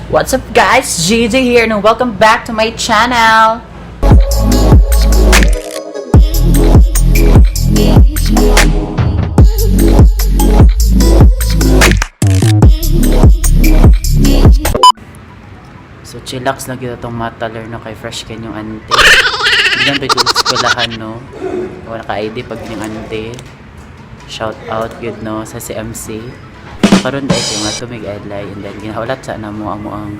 What's up, guys? GJ here and welcome back to my channel! So chillax lang gyud atong mataler, no, kay fresh kay yung ante. Hindi pa yung eskwelahan, no. Wala ka ID pag yung ante. Shout out gyud, no, sa CMC. Karon dai kay mga tumig adlay and then ginahulat sa namo amo ang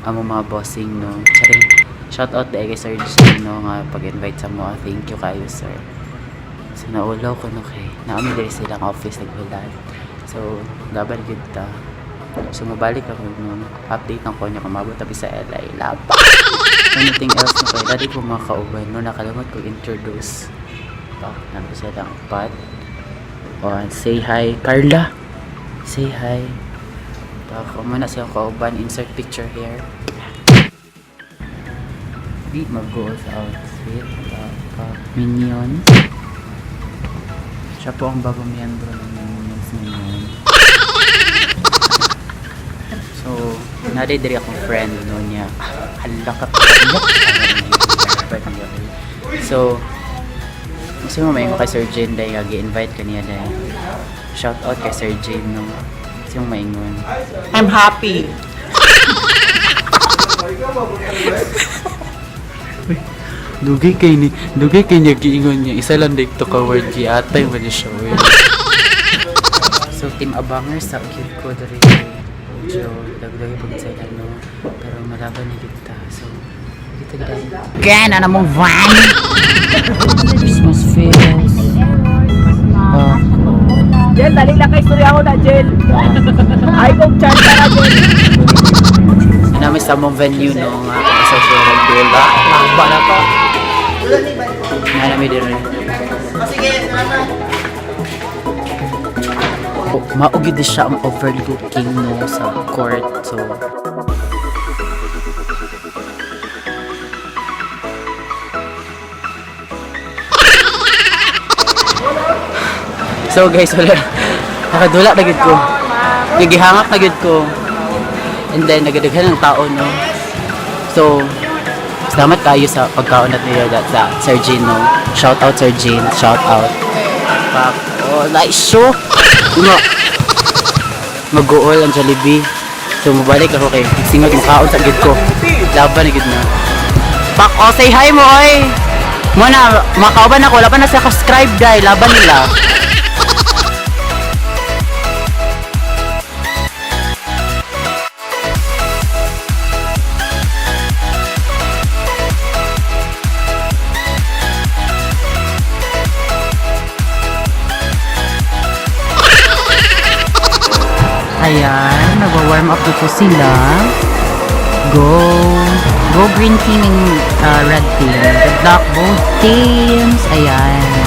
amo mga bossing, no. Charing. Shout out dai kay Sir Jane, no, nga pag-invite sa mo. Thank you kayo, sir. So naulaw ko, no, kay naami diri silang office naghulat. So laban gyud ta. So mabalik ako, no, update ng ko niya kung mabot tabi sa LA. Laba. Anything else na kay dati ko mga kauban, no, nakalimot ko introduce. Pa, nandito silang pat. Oh, say hi, Carla. Say hi. Pa, muna siyang kauban. Insert picture here. Di mag-go sa outfit. Pa, Minion. Siya po ang bagong miyembro ng Minions ngayon. So, nari diri akong friend, no, niya. Ah, hala ka pa. So, gusto mo maingon kay Sir Jane dahil gi-invite ka niya dahil. Shout out kay Sir Jane, no. Gusto mo maingon. I'm happy. Dugay kay niya giingon niya isa lang dito ka word giatay man niya siya oy. So, Team Abangers, sa cute ko diri. Medyo dagdag pag sa no. Pero malaban ni kita. So, kita gid. Again, ana mong van. Christmas feels. Pa. Jel, dali lang kay istorya ko na, Jel. Ay, kong chance na, Jel. Namin sa mong venue, no, nga sa social dula. Lamba na to. Nga namin diri. Oh, mao gyud siya ang overlooking, no, sa court. So So guys, wala. Nakadula na gid ko. Gigihangak na gid ko. And then nagadaghan ng tao, no. So salamat kayo sa pagkaon at niyo that sa Sir Jean, no. Shout out, Sir Jean, shout out. Pak, oh, nice show. Nga. Mag-uol ang Jollibee. So mabalik ako kay singag makaon sa gid ko. Laban na gid na. Pak, oh, say hi mo oy. Mo na makauban ako, laban na sa subscribe dai, laban nila. Ayan, nagwa-warm up na po sila. Go! Go green team and red team. Good luck both teams. Ayan.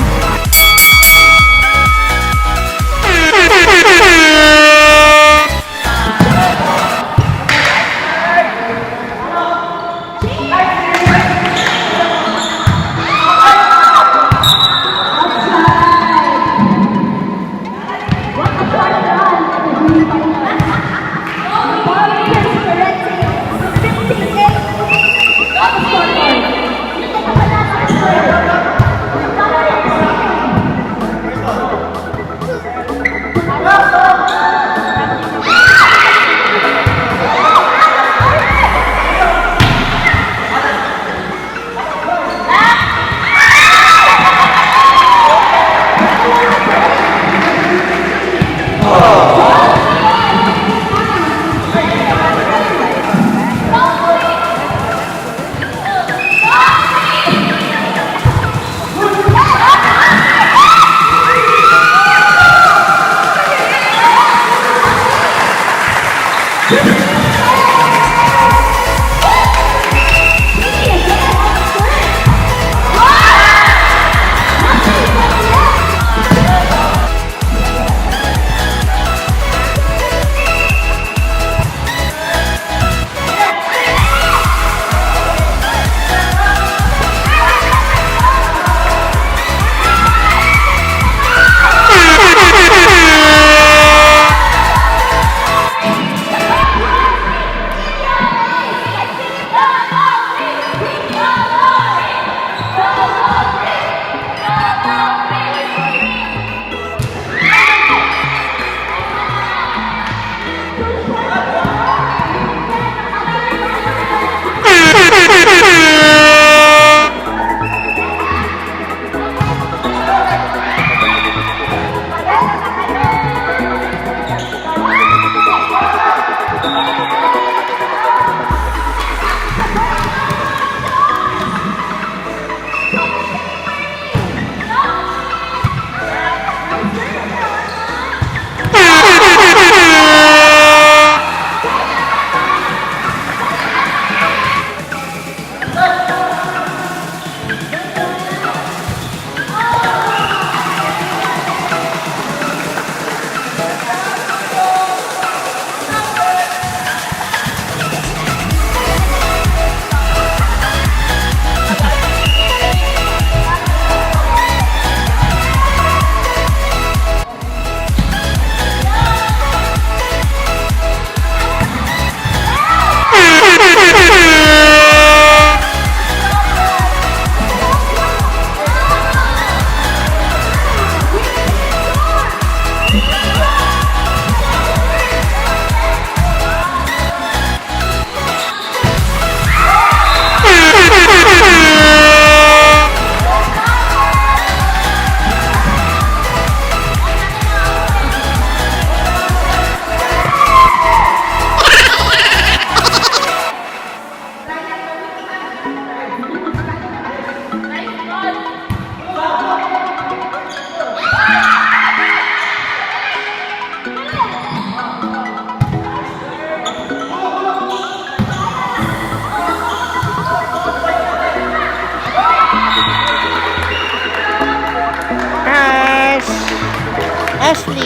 Ashley.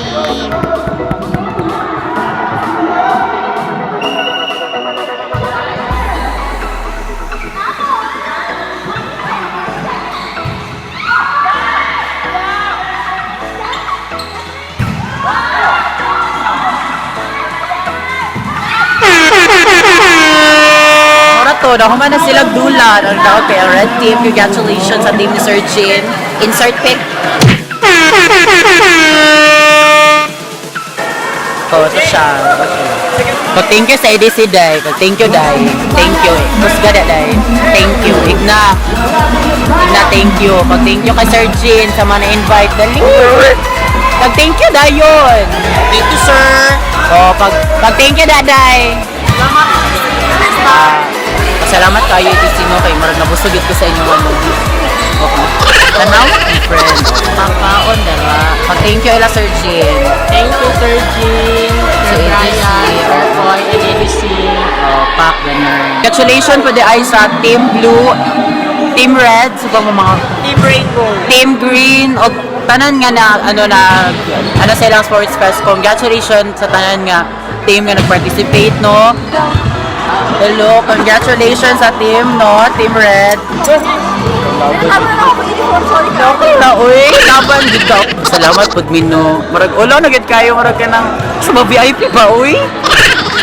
Ora to, nahuman na silang dula. Ang daw kay Red Team. Congratulations sa team ni Sir Jin. Insert pic. Oh, ito siya. Pag thank you sa ADC, Day. Pag thank you, Day. Thank you. Kusga na, Day. Thank you. Igna. Igna, thank you. Pag thank you kay Sir Jin sa mga na-invite. Dali. Pag thank you, Dayon. Thank you, sir. Oh, pag thank you, Daday. Ah, pasalamat kayo ADC no kay murag nabusog gyud ko sa inyong ano. Okay. Tanaw my friend. Pangkaon dara. Pag thank you ila Sir Jin. Thank you, Sir Jin, Sa Sir Brian, ADC. Sir Boy, and ADC. Oh, pak ganun. Congratulations for the ay sa Team Blue, Team Red, so kung mga Team Rainbow. Team Green o tanan nga na ano na ano sa ilang sports fest. Congratulations sa tanan nga team nga nag-participate no. Hello, congratulations sa team no, Team Red. Okay na, uy. Laban gid ka. Salamat pud min no. Murag ulo na gid kayo murag ka nang sa mga VIP ba uy.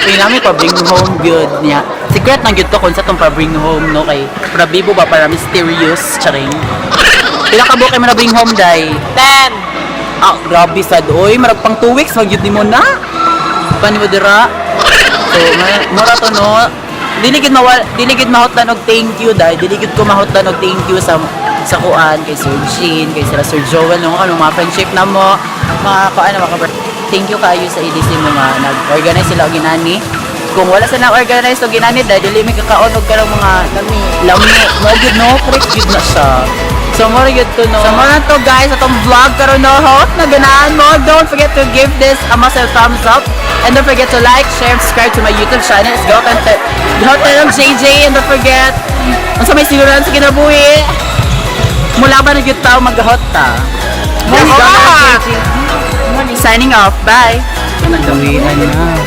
Uy nami pa bring home gyud niya. Secret nang gyud to kung sa tong pa bring home no kay Prabibo ba para mysterious charing. Pila ka buok kay mo na bring home day? 10. Ah, grabe sad oy, murag pang 2 weeks magyud nimo na. Paano mo dira? So, mura to no. Dili gid mawal, dili gid mahutlan og thank you dai. Dili gid ko mahutlan og thank you sa kuan kay Sir Jean, kay sila Sir Joel no, ano mga friendship na mo, mga kuan mga thank you kayo sa EDC mo nga nag-organize sila og ginani. Kung wala sila organize og ginani dai dili mi kakaon og karong mga lami. Lami, mo gyud no, correct gyud na siya. So more gyud to no. So more na to guys atong vlog karon no. Hope na ganahan mo. Don't forget to give this a massive thumbs up and don't forget to like, share, and subscribe to my YouTube channel. It's Go Content. Go Tanong JJ and don't forget unsa may siguran sa kinabuhi. Mula ba na gyud tao maghot ta? Let's go JJ. Signing off. Bye. Nagawian na.